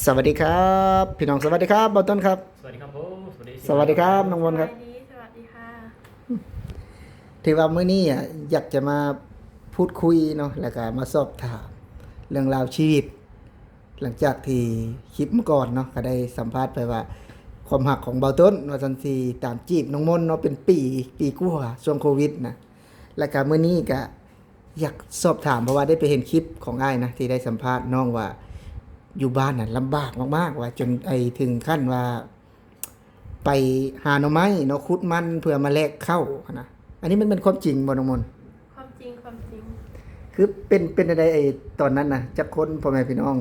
ສະຫວັດດີຄັບພີ່ນ້ອງ ສະຫວັດດີຄັບບ່າວຕົ້ນຄັບ ສະຫວັດດີຄັບຜົມ ສະຫວັດດີ ສະຫວັດດີຄັບນ້ອງມົນຄັບ ສະຫວັດດີ ສະຫວັດດີຄ່ະ ຖືວ່າມື້ນີ້ອະ ຢາກຈະມາພູດຄຸຍເນາະ ແລ້ວກະມາສອບຖາມເລື່ອງລາວຊີວິດ ຫຼັງຈາກທີ່ຄລິບມື້ກ່ອນເນາະ ກະໄດ້ສຳພາດໄປວ່າ ຄວາມຮັກຂອງບ່າວຕົ້ນວ່າຊັ້ນ ຊິຕາມຈີບນ້ອງມົນເນາະ ເປັນປີ ປີກວ່າ ຊ່ວງໂຄວິດນະ ແລ້ວກະມື້ນີ້ກະ ຢາກສອບຖາມ ເພາະວ່າໄດ້ໄປເຫັນຄລິບຂອງອ້າຍນະ ທີ່ໄດ້ສຳພາດນ້ອງວ່າ ຢູ່ບ້ານນະລຳບາກມາກໆ ວ່າຈົນໄອ້ເຖິງຂັ້ນວ່າ ໄປຫາໜໍ່ໄມ້ເນາະ ຂຸດມັນເພື່ອມາແລກເຂົ້າຫັ້ນນະ ອັນນີ້ມັນແມ່ນຄວາມຈິງບໍ່ນ້ອງມົນ? ຄວາມຈິງ ຄວາມຈິງ ຄືເປັນ ເປັນຈັ່ງໃດໄອ້ຕອນນັ້ນນະ ຈັກຄົນພໍ່ແມ່ພີ່ນ້ອງ?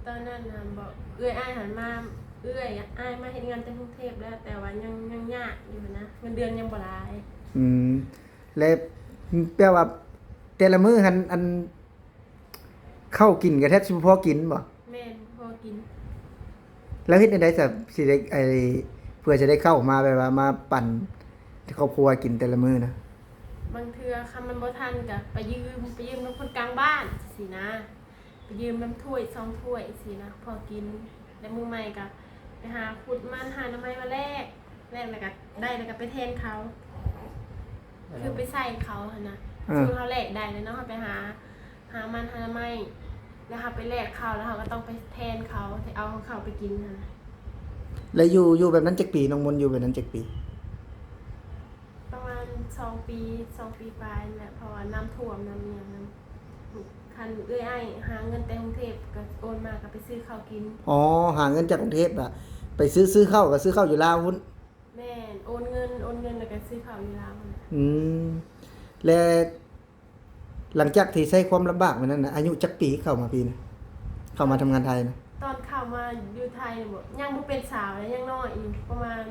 ຕອນນັ້ນນະບໍ ເອື້ອຍອ້າຍຫັ້ນມາ ເອື້ອຍອ້າຍມາເຮັດງານແຕ່ກຸງເທບແລ້ວ ແຕ່ວ່າຍັງ ຍັງຍາກຢູ່ຫັ້ນນະ ເງິນເດືອນຍັງບໍ່ຫຼາຍ ອືມ ແລະ ແປວ່າແຕ່ລະມື້ຫັ້ນ ອັນ ເຂົ້າກິນກະແທບຊິບໍ່ພໍກິນບໍ? ແມ່ນ ບໍ່ພໍກິນ ແລ້ວເຮັດແນວໃດຊະ ຊິໄດ້ ໄອ້ ເພື່ອຈະໄດ້ເຂົ້າມາ ແບບວ່າມາປັນຄອບຄົວກິນແຕ່ລະມື້ນະ? ບາງເທື່ອຄັນມັນບໍ່ທັນກະໄປຢືມ ໄປຢືມນຳຄົນກາງບ້ານຊີ້ນະ ໄປຢືມນຳຖ້ວຍສອງຖ້ວຍຊີ້ນະ ພໍກິນ ແລ້ວມື້ໃໝ່ກະໄປຫາຂຸດມັນ ຫາໜໍ່ໄມ້ມາແລກ ແລກແລ້ວກະໄດ້ແລ້ວກະໄປແທນເຂົາ ຄືໄປໃສ່ເຂົາຫັ້ນນະ ເອີ ສົມມຸດເຮົາແລກໄດ້ແລ້ວເນາະ ເຮົາໄປຫາ ຫາມັນຫາໜໍ່ໄມ້ ແລ້ວເຮົາໄປແລກເຂົ້າ ແລ້ວເຮົາກະຕ້ອງໄປແທນເຂົາ ເອົາຂອງເຂົາໄປກິນຫັ້ນນະ ແລ້ວຢູ່ ຢູ່ແບບນັ້ນຈັກປີ? ນ້ອງມົນຢູ່ແບບນັ້ນຈັກປີ? ປະມານສອງປີ ສອງປີປາຍນີ້ແຫຼະ ເພາະວ່ານ້ຳຖ້ວມ ນ້ຳອີ່ຫຍັງນຳ ຄັນເອື້ອຍອ້າຍຫາເງິນແຕ່ກຸງເທບ ກະໂອນມາກະໄປຊື້ເຂົ້າກິນ ອໍ ຫາເງິນຈາກກຸງເທບ ກະໄປຊື້ ຊື້ເຂົ້າ ກະຊື້ເຂົ້າຢູ່ລາວພຸ້ນ ແມ່ນ ໂອນເງິນ ໂອນເງິນແລ້ວກະຊື້ເຂົ້າຢູ່ລາວຫັ້ນແຫຼະ ອືມ ແລະ ຫຼັງຈາກທີ່ໃຊ້ຄວາມລຳບາກແບບນັ້ນນະ ອາຍຸຈັກປີເຂົ້າມາພີ້ນະ ເຂົ້າມາທຳງານໄທນະ? ຕອນເຂົ້າມາຢູ່ໄທນີ້ບໍ ຍັງບໍ່ເປັນສາວເລີຍ ຍັງນ້ອຍຢູ່ ປະມານ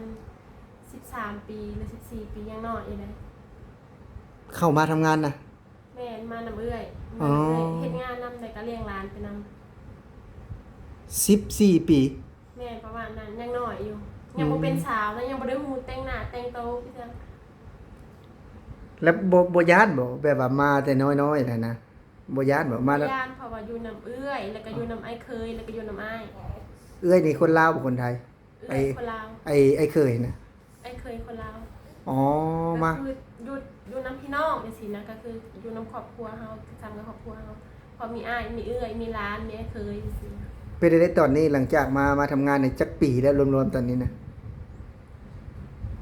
ສິບສາມປີ ຫຼື ສິບສີ່ປີ ຍັງນ້ອຍຢູ່ເດ້ ເຂົ້າມາທຳງານນະ? ແມ່ນ ມານຳເອື້ອຍ ມານຳເອື້ອຍ ອໍ ເຮັດງານນຳ ແລ້ວກະລ້ຽງຫຼານໄປນຳ ສິບສີ່ປີ ແມ່ນ ປະມານນັ້ນ ຍັງນ້ອຍຢູ່ ອືມ ຍັງບໍ່ເປັນສາວນະ ຍັງບໍ່ໄດ້ຮູ້ແຕ່ງໜ້າແຕ່ງໂຕຄືຈັ່ງ ແລ້ວບໍ່ ບໍ່ຢ້ານບໍ ແບບວ່າມາແຕ່ນ້ອຍໆ ຫັ້ນນະ ບໍ່ຢ້ານບໍ? ມາ ບໍ່ຢ້ານ ເພາະວ່າຢູ່ນຳເອື້ອຍ ແລ້ວກະຢູ່ນຳອ້າຍເຂີຍ ແລ້ວກະຢູ່ນຳອ້າຍ ເອື້ອຍນີ້ຄົນລາວບໍ່ຄົນໄທ? ເອື້ອຍຄົນລາວ ໄອ້ ໄອ້ເຂີຍນະ? ອ້າຍເຂີຍຄົນລາວ ອໍ ມາ ກະຄືຢູ່ ຢູ່ນຳພີ່ນ້ອງຈັ່ງຊີ້ນະ ກະຄືຢູ່ນຳຄອບຄົວເຮົາ ຄືກັນກັບຄອບຄົວເຮົາ ເພາະມີອ້າຍ ມີເອື້ອຍ ມີຫຼານ ມີອ້າຍເຂີຍຈັ່ງຊີ້ນະ ເປັນຈັ່ງໃດຕອນນີ້ ຫຼັງຈາກມາ ມາທຳງານນີ້ຈັກປີແລ້ວລວມໆຕອນນີ້ນະ?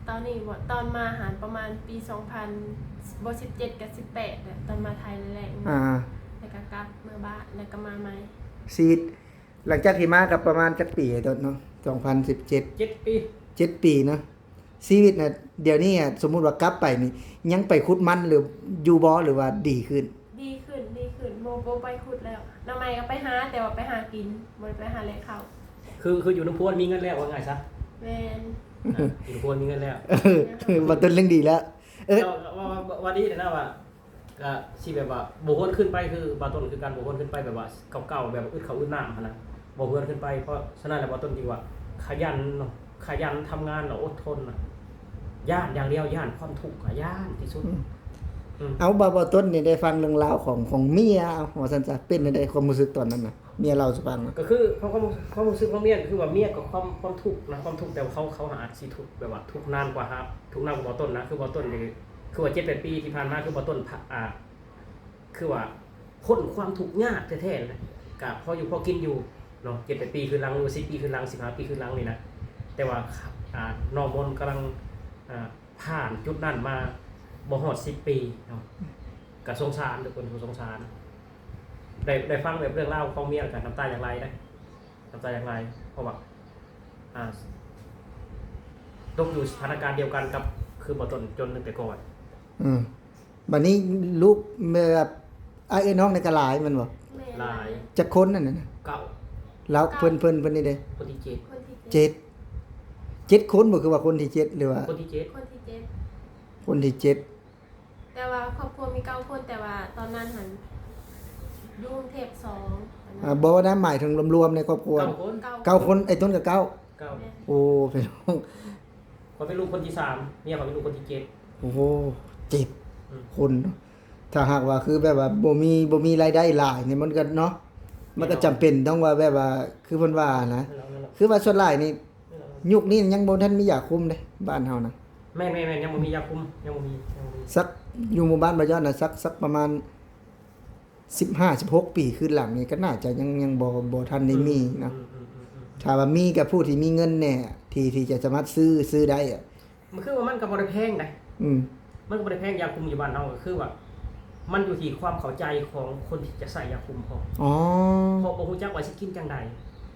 ຕອນນີ້ບໍ ຕອນມາຫັ້ນປະມານປີສອງພັນ ບໍ່ ສິບເຈັດກັບສິບແປດແຫຼະ ຕອນມາໄທແລກໆ ອ່າ ແລ້ວກະກັບເມືອບ້ານ ແລ້ວກະມາໃໝ່ ຊີວິດ ຫຼັງຈາກທີ່ມາກະປະມານຈັກປີ ໄອ້ຕົ້ນເນາະ? ສອງພັນສິບເຈັດ ເຈັດປີ ເຈັດປີເນາະ ຊີວິດນະ ດຽວນີ້ອະ ສົມມຸດວ່າກັບໄປນີ້ ຍັງໄປຂຸດມັນ ຫຼື ຢູ່ບໍ່ ຫຼືວ່າດີຂຶ້ນ? ດີຂຶ້ນ ດີຂຶ້ນ ບໍ່ ບໍ່ໄປຂຸດແລ້ວ ໜໍ່ໄມ້ກະໄປຫາ ແຕ່ວ່າໄປຫາກິນ ບໍ່ໄດ້ໄປຫາແລກເຂົ້າ ຄື ຄືຢູ່ນຳຜົວມີເງິນແລ້ວ ວ່າງ່າຍຊະ ແມ່ນ ອ່າ ຢູ່ນຳຜົວມີເງິນແລ້ວ ເອີ ວ່າຕົ້ນເລື່ອງດີແລ້ວ ເອີ ເຈົ້າ ວ່າ ວ່າ ວ່າດີແລ້ວນະວ່າ ກະຊິແບບວ່າບໍ່ຫວນຂຶ້ນໄປຄືບ່າວຕົ້ນຄືກັນ ບໍ່ຫວນຂຶ້ນໄປແບບວ່າເກົ່າໆ ແບບວ່າອຶດເຂົ້າອຶດນ້ຳຫັ້ນນະ ບໍ່ຫວນຂຶ້ນໄປ ເພາະສະນັ້ນແຫຼະບ່າວຕົ້ນຈຶ່ງວ່າຂະຫຍັນເນາະ ຂະຫຍັນທຳງານແລ້ວອົດທົນນະ ຢ້ານຢ່າງດຽວ ຢ້ານຄວາມທຸກ ຢ້ານທີ່ສຸດ ອືມ ອືມ ເອົາ ບ່າວ ບ່າວຕົ້ນນີ້ໄດ້ຟັງເລື່ອງລາວຂອງ ຂອງເມຍ ເອົາ ວ່າຊັ້ນຊະ ເປັນຈັ່ງໃດຄວາມຮູ້ສຶກຕອນນັ້ນນະ? ເມຍເລົ່າສູ່ຟັງນະ ກະຄືຄວາມ ຄວາມ ຄວາມຮູ້ສຶກຂອງເມຍກະຄືວ່າເມຍກະຄວາມ ຄວາມທຸກນະ ຄວາມທຸກ ແຕ່ວ່າເຂົາ ເຂົາຫາກຊິທຸກແບບວ່າທຸກນານກວ່າ ທຸກນານກວ່າບ່າວຕົ້ນນະ ຄືບ່າວຕົ້ນນີ້ ຄືວ່າເຈັດແປດປີທີ່ຜ່ານມາ ຄືບ່າວຕົ້ນ ອາ ຄືວ່າພົ້ນຄວາມທຸກຍາກແທ້ໆ ແຫຼະ ກະພໍຢູ່ພໍກິນຢູ່ເນາະ ເຈັດແປດປີຄືນຫຼັງ ຫຼືວ່າສິບປີຄືນຫຼັງ ສິບຫ້າປີຄືນຫຼັງນີ້ນະ ແຕ່ວ່າ ອາ ນ້ອງມົນກຳລັງ ອາ ຜ່ານຈຸດນັ້ນມາບໍ່ຮອດສິບປີເນາະ ກະສົງສານ ທຸກຄົນກໍສົງສານ ໄດ້ ໄດ້ຟັງແບບເລື່ອງລາວຂອງເມຍ ແລ້ວກະນ້ຳຕາຢາກໄຫຼເດ້ ນ້ຳຕາຢາກໄຫຼ ເພາະວ່າ ອ່າ ຕົກຢູ່ສະຖານະການດຽວກັນກັບຄືບ່າວຕົ້ນຈົນຕັ້ງແຕ່ກ່ອນ ອືມ ບາດນີ້ລູກແບບອ້າຍເອື້ອຍນ້ອງນີ້ກະຫຼາຍແມ່ນບໍ່? ແມ່ນ ຫຼາຍ ຈັກຄົນນັ້ນນະ? ເກົ້າ ແລ້ວເພິ່ນ ເພິ່ນ ເພິ່ນນີ້ເດ? ຄົນທີເຈັດ ຄົນທີເຈັດ ເຈັດ ເຈັດຄົນບໍ່? ຄືວ່າຄົນທີເຈັດ ຫຼືວ່າ ຄົນທີເຈັດ ຄົນທີເຈັດ ຄົນທີເຈັດ ແຕ່ວ່າຄອບຄົວມີເກົ້າຄົນ ແຕ່ວ່າຕອນນັ້ນຫັ້ນຢູ່ກຸງເທບສອງ ອ່າ ບໍ່ນະ ໝາຍເຖິງລວມໆໃນຄອບຄົວ ເກົ້າຄົນ ເກົ້າຄົນ ອ້າຍຕົ້ນກະເກົ້າ ເກົ້າ ແມ່ນ ໂອ້ ພີ່ນ້ອງ ຂ້ອຍເປັນລູກຄົນທີສາມ ເມຍຂ້ອຍເປັນລູກຄົນທີເຈັດ ໂອ້ໂຫ ເຈັດ ອືມ ຄົນ ຖ້າຫາກວ່າຄືແບບວ່າບໍ່ມີ ບໍ່ມີລາຍໄດ້ຫຼາຍນີ້ມັນກະເນາະ ມັນກໍຈຳເປັນຕ້ອງວ່າ ແບບວ່າ ຄືເພິ່ນວ່ານະ ແມ່ນແລ້ວ ແມ່ນແລ້ວ ຄືວ່າສ່ວນຫຼາຍນີ້ ແມ່ນແລ້ວ ຍຸກນີ້ຍັງບໍ່ທັນມີຢາຄຸມເດ້ ບ້ານເຮົານະ. ແມ່ນໆໆ ຍັງບໍ່ມີຢາຄຸມ ຍັງບໍ່ມີ ຍັງບໍ່ມີ ຢູ່ໝູ່ບ້ານບ່າວຍອດນະ ສັກ ສັກປະມານສິບຫ້າ ສິບຫົກປີຄືນຫຼັງນີ້ ກໍໜ້າຈະຍັງ ຍັງບໍ່ ບໍ່ທັນໄດ້ມີນະ. ອືມ ອືມ ຖ້າວ່າມີກໍຜູ້ທີ່ມີເງິນແດ່ ທີ່ ທີ່ຈະສາມາດຊື້ ຊື້ໄດ້ອະ. ມັນຄືວ່າມັນກໍບໍ່ໄດ້ແພງໃດ໋ ອືມ ມັນກໍບໍ່ໄດ້ແພງ ຢາຄຸມຢູ່ບ້ານເຮົາ ກໍຄືວ່າ ມັນຢູ່ທີ່ຄວາມເຂົ້າໃຈຂອງຄົນທີ່ຈະໃຊ້ຢາຄຸມພ້ອມ. ອໍ ເພາະບໍ່ຮູ້ຈັກວ່າຊິກິນຈັ່ງໃດ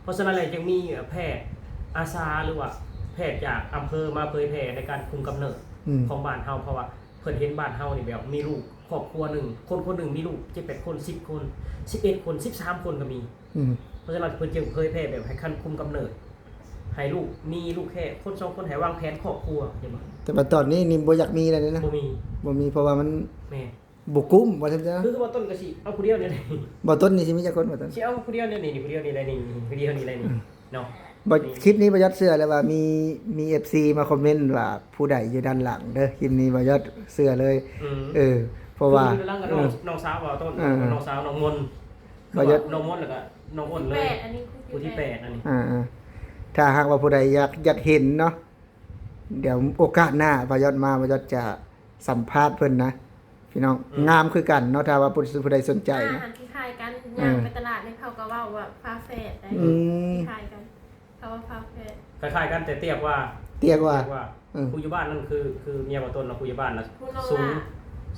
ເພາະສະນັ້ນແຫຼະ ຈຶ່ງມີແພດອາສາ ຫຼືວ່າແພດຈາກອຳເພີມາເຜີຍແຜ່ໃນການຄຸມກຳເນີດ ອືມ ຂອງບ້ານເຮົາ ເພາະວ່າເພິ່ນເຫັນບ້ານເຮົານີ້ແບບມີລູກ ຄອບຄົວໜຶ່ງ ຄົນຄົນໜຶ່ງມີລູກເຈັດແປດຄົນ ສິບຄົນ ສິບເອັດຄົນ ສິບສາມຄົນກໍມີ. ອືມ ເພາະສະນັ້ນເພິ່ນຈຶ່ງເຜີຍແຜ່ແບບໃຫ້ຄັນຄຸມກຳເນີດ ໃຫ້ລູກມີລູກແຄ່ຄົນສອງຄົນ ໃຫ້ວາງແຜນຄອບຄົວ ເຫັນບໍ່? ແຕ່ວ່າຕອນນີ້ນີ້ບໍ່ຢາກມີແລ້ວເດ້ນະ ບໍ່ມີ ບໍ່ມີ ເພາະວ່າມັນ ແມ່ນ ບໍ່ກຸ້ມວ່າຊັ້ນຊະ. ຄື ຄືບໍ່ຕົ້ນກໍຊິເອົາຜູ້ດຽວນີ້ແຫຼະ ບໍ່ຕົ້ນນີ້ຊິມີຈັກຄົນ ບໍ່ຕົ້ນ ຊິເອົາຜູ້ດຽວນີ້ ນີ້ ຜູ້ດຽວນີ້ແຫຼະ ນີ້ ຜູ້ດຽວນີ້ແຫຼະ ນີ້ ອືມ ເນາະ. ບໍ່ ນີ້ ຄລິບນີ້ບໍ່ຢອດເຊື່ອແລ້ວວ່າມີ ມີເອັຟຊີມາຄອມເມັນວ່າຜູ້ໃດຢູ່ດ້ານຫຼັງເດີ ຄລິບນີ້ບໍ່ຢອດເຊື່ອເລີຍ. ອືມ ເອີ ເພາະວ່າ ຄືຢູ່ດ້ານຫຼັງກໍນ້ອງ ເອີ ນ້ອງສາວບໍ່ຕົ້ນ ເອີ ນ້ອງສາວນ້ອງມົນ ບໍ່ຢອດ ນ້ອງມົນ ແລ້ວກໍນ້ອງອ້ນເລີຍ ຜູ້ທີແປດ ຜູ້ທີແປດອັນນີ້ ອ່າໆ ຖ້າຫາກວ່າຜູ້ໃດຢາກ ຢາກເຫັນເນາະ ດຽວໂອກາດໜ້າບ່າວຍອດມາ ບ່າວຍອດຈະສຳພາດເພິ່ນນະ ພີ່ນ້ອງ. ອືມ ງາມຄືກັນເນາະ ຖ້າວ່າຜູ້ ຜູ້ໃດສົນໃຈນະ. ໜ້າຫັ້ນຄ້າຍໆກັນ ເອີ ຍ່າງໄປຕະຫຼາດນີ້ ເຂົາກໍເວົ້າວ່າຝາແຝດໄດ໋. ອືມ ຄ້າຍໆກັນ ເຂົາວ່າຝາແຝດ ຄ້າຍໆກັນ ແຕ່ຕຽກວ່າ ຕຽກວ່າ ຕຽກວ່າ ເອີ ຜູ້ຢູ່ບ້ານນັ້ນຄື ຄືເມຍບ່າວຕົ້ນເນາະ ຜູ້ຢູ່ບ້ານນະ ຜູ້ນ້ອງ ສູງຫຼ້າ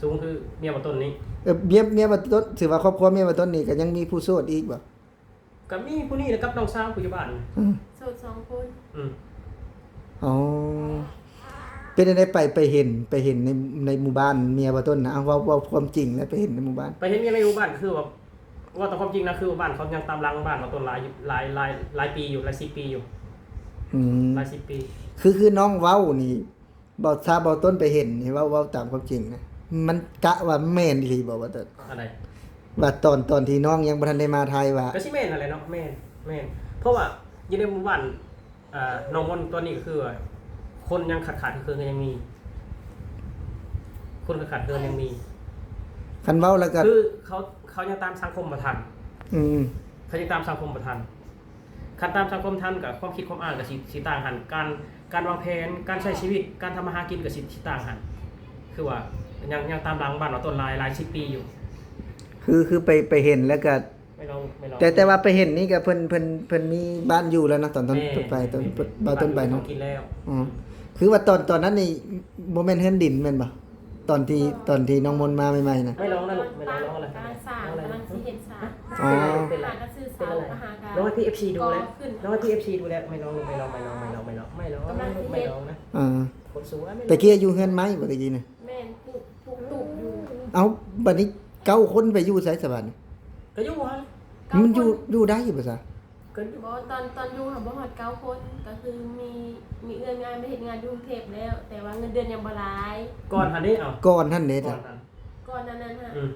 ສູງຄືເມຍບ່າວຕົ້ນນີ້. ເອີ ເມຍ ເມຍບ່າວຕົ້ນ ຖືວ່າຄອບຄົວເມຍບ່າວຕົ້ນນີ້ກໍຍັງມີຜູ້ໂສດອີກບໍ່? ກໍມີຜູ້ນີ້ແຫຼະກັບນ້ອງສາວຜູ້ຢູ່ບ້ານ. ອືມ ໂສດສອງຄົນ. ອືມ ອໍ ເປັນຈັ່ງໃດ ໄປ ໄປເຫັນ ໄປເຫັນໃນ ໃນໝູ່ບ້ານເມຍບ່າວຕົ້ນນະ? ເອົາ ເວົ້າ ເວົ້າຄວາມຈິງແຫຼະ ໄປເຫັນໃນໝູ່ບ້ານ. ໄປເຫັນເມຍໃນໝູ່ບ້ານ ກໍຄືວ່າ ເວົ້າຕາມຄວາມຈິງນະ ຄືບ້ານເຂົາຍັງຕາມຫຼັງບ້ານບ່າວຕົ້ນຫຼາຍ ຫຼາຍ ຫຼາຍ ຫຼາຍປີຢູ່ ຫຼາຍສິບປີຢູ່. ອືມ ຫຼາຍສິບປີ. ຄື ຄືນ້ອງເວົ້ານີ້ ບ່າວ ຖ້າບ່າວຕົ້ນໄປເຫັນນີ້ ເວົ້າ ເວົ້າຕາມຄວາມຈິງນະ ມັນກະວ່າແມ່ນອີ່ຫຼີບໍ່ ບ່າວຕົ້ນ? ອັນໃດ? ວ່າຕອນ ຕອນທີ່ນ້ອງຍັງບໍ່ທັນໄດ້ມາໄທວ່າ ກໍຊິແມ່ນຫັ້ນແຫຼະເນາະ. ແມ່ນ ແມ່ນ ເພາະວ່າຢູ່ໃນໝູ່ບ້ານ ອ່າ ນ້ອງມົນຕອນນີ້ກໍຄືວ່າ ຄົນຍັງຂາດໆເຂີນໆ ກໍຍັງມີ ຄົນຂາດໆເຂີນໆ ຍັງມີ. ຄັນເວົ້າແລ້ວກໍ ຄືເຂົາ ເຂົາຍັງຕາມສັງຄົມບໍ່ທັນ. ອືມ ເຂົາຍັງຕາມສັງຄົມບໍ່ທັນ. ຄັນຕາມສັງຄົມທັນ ກໍຄວາມຄິດຄວາມອ່ານກໍຊິ ຊິຕ່າງຫັ້ນ ການ ການວາງແຜນ ການໃຊ້ຊີວິດ ການທຳມາຫາກິນກໍຊິ ຊິຕ່າງຫັ້ນ. ຄືວ່າຍັງ ຍັງຕາມຫຼັງບ້ານບ່າວຕົ້ນຫຼາຍ ຫຼາຍສິບປີຢູ່. ຄື ຄືໄປ ໄປເຫັນແລ້ວກໍ ໄປລອງ ໄປລອງ ແຕ່ ແຕ່ວ່າໄປເຫັນນີ້ກໍເພິ່ນ ເພິ່ນ ເພິ່ນມີບ້ານຢູ່ແລ້ວນະ ຕອນ ຕອນ ແມ່ນ ໄປ ຕອນ ແມ່ນ ໄປ ບ່າວຕົ້ນໄປເນາະ. ອໍ ຄືວ່າຕອນ ຕອນນັ້ນນີ້ບໍ່ແມ່ນເຮືອນດິນແມ່ນບໍ່? ຕອນທີ່ ຕອນທີ່ນ້ອງມົນມາໃໝ່ໆນະ. ໄປລອງນະລູກ ໄປລອງ ລອງລະ ກຳລັງສ້າງ ກຳລັງຊິເຮັດສ້າງ. ອໍ ເປັນລະ ກໍຊື້ເສົາ ກໍຫາກະ ລອງໃຫ້ພີ່ເອັຟຊີດູແຫຼະ ລອງໃຫ້ພີ່ເອັຟຊີດູແຫຼະ. ໄປລອງລູກ ໄປລອງ ໄປລອງ ໄປລອງ ໄປລອງ ໄປລອງ ກຳລັງຊິເຮັດ ໄປລອງນະ. ເອີ ຄົນສວຍ ແມ່ນ ແຕ່ກີ້ຢູ່ເຮືອນໄມ້ບໍ່ ແຕ່ກີ້ນະ? ແມ່ນ ປຸ ປຸ ຕຸຢູ່. ເອົ້າ ບັດນີ້ເກົ້າຄົນໄປຢູ່ໃສສະບັດນີ້? ກໍຢູ່ຫັ້ນ ມັນຢູ່ ເກົ້າຄົນ ຢູ່ໄດ້ຢູ່ບໍ່ຊະ? ກໍຢູ່ ບໍ່ ຕອນ ຕອນຢູ່ຫັ້ນບໍ່ຮອດເກົ້າຄົນ ກໍຄືມີ ມີເອື້ອຍງານໄປເຮັດງານຢູ່ກຸງເທບແລ້ວ ແຕ່ວ່າເງິນເດືອນຍັງບໍ່ຫຼາຍ. ກ່ອນຫັ້ນເດ້ ເອົ້າ ກ່ອນຫັ້ນເດ້ ກ່ອນຫັ້ນ ກ່ອນໜ້ານັ້ນຫັ້ນ. ອືມ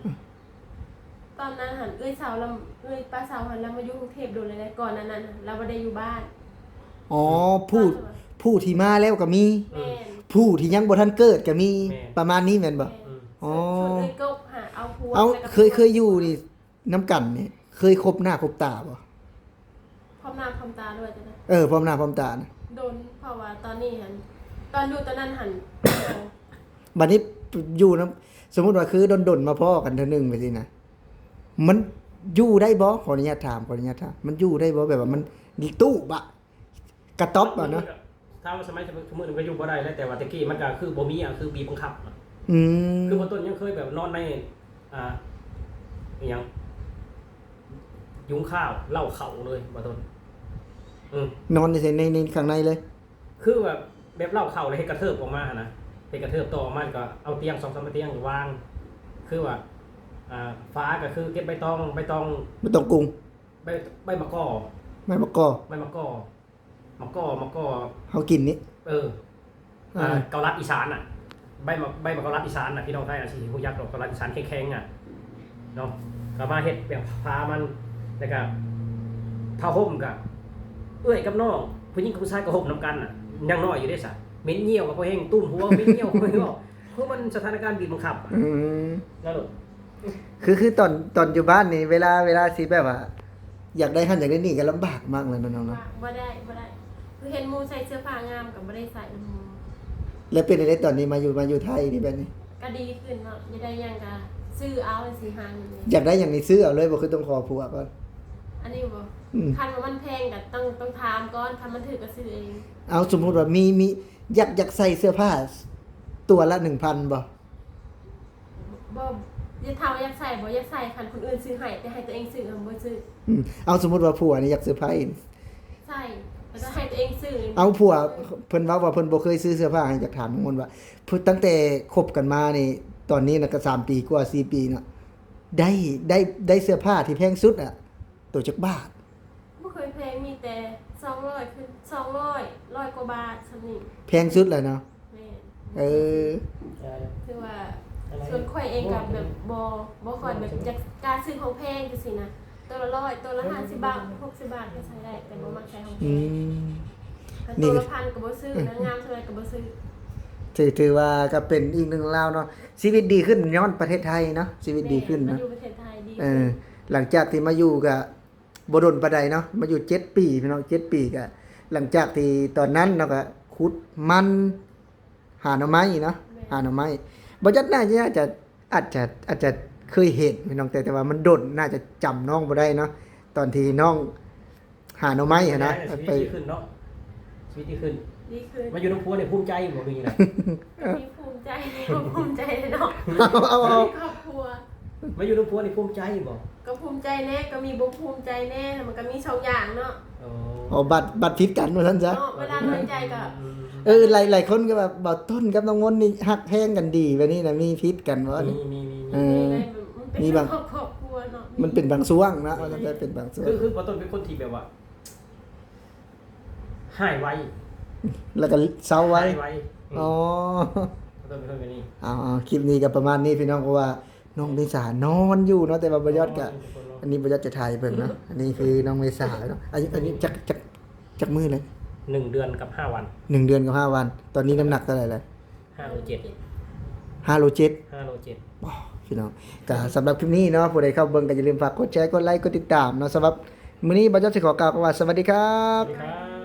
ຕອນນັ້ນຫັ້ນ ເອື້ອຍສາວລຳ ເອື້ອຍປ້າສາວຫັ້ນລາວມາຢູ່ກຸງເທບດົນແລ້ວ ແລະ ກ່ອນໜ້ານັ້ນຫັ້ນລາວບໍ່ໄດ້ຢູ່ບ້ານ. ອໍ ອືມ ຜູ້ ຜູ້ທີ່ມາແລ້ວກໍມີ ແມ່ນ ຜູ້ທີ່ຍັງບໍ່ທັນເກີດກໍມີ. ແມ່ນ ປະມານນີ້ແມ່ນບໍ່? ແມ່ນ ອືມ ອໍ ສ່ວນເອື້ອຍກົກຫາເອົາຜົວ ເອົາ ແລ້ວກໍ ເຄີຍ ເຄີຍຢູ່ນີ້ນຳກັນນີ້ ເຄີຍພົບໜ້າພົບຕາບໍ່? ພ້ອມໜ້າພ້ອມຕາດ້ວຍ ເອີ ພ້ອມໜ້າພ້ອມຕານະ. ດົນ ເພາະວ່າຕອນນີ້ຫັ້ນ ຕອນຢູ່ຕອນນັ້ນຫັ້ນ ບັດນີ້ຢູ່ນຳ ສົມມຸດວ່າຄືດົນໆມາພໍ້ກັນເທື່ອໜຶ່ງຈັ່ງຊີ້ນະ ມັນຢູ່ໄດ້ບໍ່? ຂໍອະນຸຍາດຖາມ ຂໍອະນຸຍາດຖາມ ມັນຢູ່ໄດ້ບໍ່? ແບບວ່າມັນຕຸບະ ກະຕັອບອະນະ. ຖາມວ່າສະໄໝສະ ສະມື້ນີ້ມັນກໍຢູ່ບໍ່ໄດ້ແລ້ວ ແຕ່ວ່າແຕ່ກີ້ມັນກໍຄືບໍ່ມີອະ ຄືບີບບັງຄັບ. ອືມ ຄືບ່າວຕົ້ນຍັງເຄີຍແບບນອນໃນ ອ່າ ອີຫຍັງ ຍຸງຂ້າວເລົ້າເຂົ້າເລີຍ ບ່າວຕົ້ນ. ອືມ ນອນຢູ່ໃສ ໃນ ໃນຂ້າງໃນເລີຍ? ຄືວ່າແບບເລົ້າເຂົ້າແລ້ວເຮັດກະເທີບອອກມາຫັ້ນນະ ເຮັດກະເທີບຕໍ່ອອກມາ ແລ້ວກໍເອົາຕຽງສອງສາມຕຽງວາງ ຄືວ່າ ອ່າ ຝາກໍຄືເກັບໃບຕອງ ໃບຕອງ ໃບຕອງກຸງ ໃບ ໃບໝາກກໍ ໃບໝາກກໍ ໃບໝາກກໍ ໝາກກໍ ໝາກກໍ ເຮົາກິນນີ້ ເອີ ອ່າ ອ່າ ເກົາລັດອີສານນະ ໃບໝາກ ໃບໝາກເກົາລັດອີສານນະ ພີ່ນ້ອງໄທອາດຊິຮູ້ຈັກດອກ ເກົາລັດອີສານແຂງໆນະເນາະ ກໍມາເຮັດແບບຜ້າມັນ ແລ້ວກໍຜ້າຫົ່ມກໍເອື້ອຍກັບນ້ອງ ຜູ້ຍິງກັບຜູ້ຊາຍກໍຫົ່ມນຳກັນນະ ຍັງນ້ອຍຢູ່ເດ້ຊະ ເໝັນຍ່ຽວກໍພໍແຮງ ຕຸ້ມຫົວເໝັນຍ່ຽວກໍພໍແຮງ ເພາະມັນສະຖານະການບີບບັງຄັບ. ອືມ ນະລູກ ຄື ຄືຕອນ ຕອນຢູ່ບ້ານນີ້ ເວລາ ເວລາຊິແບບວ່າ ຢາກໄດ້ຫັ້ນຢາກໄດ້ນີ້ກໍລຳບາກມາກແລ້ວເນາະນ້ອງເນາະ. ວ່າ ບໍ່ໄດ້ ບໍ່ໄດ້ ຄືເຫັນໝູ່ໃສ່ເສື້ອຜ້າງາມກໍບໍ່ໄດ້ໃສ່ນຳໝູ່. ແລ້ວເປັນຈັ່ງໃດຕອນນີ້ ມາຢູ່ ມາຢູ່ໄທນີ້ແບບນີ້? ກໍດີຂຶ້ນເນາະ ຢາກໄດ້ຫຍັງກໍຊື້ເອົາ ຊິຫາເງິນເອງ. ຢາກໄດ້ຫຍັງນີ້ຊື້ເອົາເລີຍ ບໍ່ຄືຕ້ອງຂໍຜົວກ່ອນ? ອັນນີ້ບໍ່? ອືມ ຄັນວ່າມັນແພງກໍຕ້ອງ ຕ້ອງຖາມກ່ອນ ຄັນມັນຖືກກໍຊື້ເອງ. ເອົາ ສົມມຸດວ່າມີ ມີ ຢາກ ຢາກໃສ່ເສື້ອຜ້າຕົວລະໜຶ່ງພັນບໍ່? ບໍ່ ຢ່າ ຖາມວ່າຢາກໃສ່ບໍ່? ຢາກໃສ່ ຄັນຄົນອື່ນຊື້ໃຫ້ ແຕ່ໃຫ້ຕົວເອງຊື້ ບໍ່ຊື້. ອືມ ເອົາ ສົມມຸດວ່າຜົວນີ້ຢາກເຊີໄພ ໃສ່ ແລ້ວກໍໃຫ້ຕົວເອງຊື້. ເອົາ ຜົວເພິ່ນເວົ້າວ່າເພິ່ນບໍ່ເຄີຍຊື້ເສື້ອຜ້າໃຫ້. ຢາກຖາມນ້ອງມົນວ່າ ເພິ່ນ ຕັ້ງແຕ່ຄົບກັນມານີ້ ຕອນນີ້ນະກໍສາມປີກວ່າ ສີ່ປີເນາະ ໄດ້ ໄດ້ ໄດ້ເສື້ອຜ້າທີ່ແພງສຸດອະ ໂຕຈັກບາດ? ບໍ່ເຄີຍແພງ ມີແຕ່ສອງຮ້ອຍຂຶ້ນ ສອງຮ້ອຍ ຮ້ອຍກວ່າບາດສ່ຳນີ້ ແພງສຸດແລ້ວເນາະ. ແມ່ນ ເອີ ຖືວ່າ ອັນໃດ ສ່ວນຂ້ອຍເອງກໍແບບບໍ່ ບໍ່ຄ່ອຍແບບຢາກກ້າຊື້ຂອງແພງຈັ່ງຊີ້ນະ ໂຕລະຮ້ອຍ ໂຕລະຫ້າສິບບາດ ຫົກສິບບາດກໍໃສ່ໄດ້ ແຕ່ບໍ່ມັກໃສ່ຂອງແພງ. ອືມ ຄັນໂຕລະພັນກໍບໍ່ຊື້ ເອີ ນາງງາມສ່ຳໃດກໍບໍ່ຊື້. ຖື ຖືວ່າກໍເປັນອີກໜຶ່ງລາວເນາະ ຊີວິດດີຂຶ້ນຍ້ອນປະເທດໄທເນາະ ຊີວິດດີຂຶ້ນເນາະ. ແມ່ນ ມາຢູ່ປະເທດໄທດີ ເອີ ຂຶ້ນ ຫຼັງຈາກທີ່ມາຢູ່ກໍ ບໍ່ດົນປານໃດເນາະ ມາຢູ່ເຈັດປີພີ່ນ້ອງ ເຈັດປີກະ ຫຼັງຈາກທີ່ຕອນນັ້ນເນາະ ກະຂຸດມັນ ຫາໜໍ່ໄມ້ເນາະ. ແມ່ນ ຫາໜໍ່ໄມ້ ບໍ່ຈັກໜ້າຈະ ອາດຈະ ອາດຈະເຄີຍເຫັນພີ່ນ້ອງ ແຕ່ ແຕ່ວ່າມັນດົນ ໜ້າຈະຈຳນ້ອງບໍ່ໄດ້ເນາະ ຕອນທີ່ນ້ອງຫາໜໍ່ໄม้ຫັ້ນນະ. ເປັນຈັ່ງໃດ ຊີວິດ ໄປ ດີຂຶ້ນເນາະ ຊີວິດດີຂຶ້ນ ດີຂຶ້ນ. ມາຢູ່ນຳຜົວນີ້ພູມໃຈບໍ່ ຫຼືຈັ່ງໃດ? ກໍມີພູມໃຈແດ່ ບໍ່ພູມໃຈແດ່ເນາະ. ເອົາ ເອົາ ເອົາ ມີຄອບຄົວ ມາຢູ່ນຳຜົວນີ້ພູມໃຈບໍ່? ກໍພູມໃຈແດ່ ກໍມີບໍ່ພູມໃຈແດ່ ມັນກໍມີສອງຢ່າງເນາະ. ອໍ ອໍ ບັດ ບັດຜິດກັນວ່າຊັ້ນຊະເນາະ. ເວລານ້ອຍໃຈກໍ ອືມ ເອີ ຫຼາຍ ຫຼາຍຄົນກໍແບບ ບ່າວຕົ້ນກັບນ້ອງມົນນີ້ຮັກແພງກັນດີ ແບບນີ້ນະ ມີຜິດກັນບໍ່? ມີ ມີ ມີ ມີ ເອີ ມີ ມັນເປັນບາງ ຄອບ ຄອບຄົວເນາະ ມັນເປັນບາງຊ່ວງເນາະ ມັນເປັນບາງຊ່ວງ. ຄື ຄືບ່າວຕົ້ນເປັນຄົນທີ່ແບບວ່າ ຫາຍໄວ ແລ້ວກໍເຊົາໄວ ຫາຍໄວ. ອືມ ອໍ ເຈົ້າເປັນຄົນແບບນີ້. ເອົາ ເອົາ ຄລິບນີ້ກໍປະມານນີ້ພີ່ນ້ອງ ເພາະວ່ານ້ອງເມສານອນຢູ່ເນາະ ແຕ່ວ່າບໍ່ຍອດກະ ນອນຢູ່ ອັນນີ້ບໍ່ຍອດຈະຖ່າຍໃຫ້ເບິ່ງເນາະ. ອັນນີ້ຄືນ້ອງເມສາເນາະ ອາຍຸ ອາຍຸຈັກ ຈັກ ຈັກມື້ແລ້ວ? ໜຶ່ງເດືອນກັບຫ້າວັນ ໜຶ່ງເດືອນກັບຫ້າວັນ. ຕອນນີ້ນ້ຳໜັກເທົ່າໃດແລ້ວ? ຫ້າໂລເຈັດ ຫ້າໂລເຈັດ ຫ້າໂລເຈັດ. ໂອ້ ພີ່ນ້ອງ ກະສຳລັບຄລິບນີ້ເນາະ ຜູ້ໃດເຂົ້າເບິ່ງກໍຢ່າລືມຝາກກົດແຊ ກົດໄລ ກົດຕິດຕາມເນາະ. ສຳລັບມື້ນີ້ບ່າວຈອດຊິຂໍກ່າວຄຳວ່າ ສະຫວັດດີຄັບ ສະຫວັດດີຄັບ.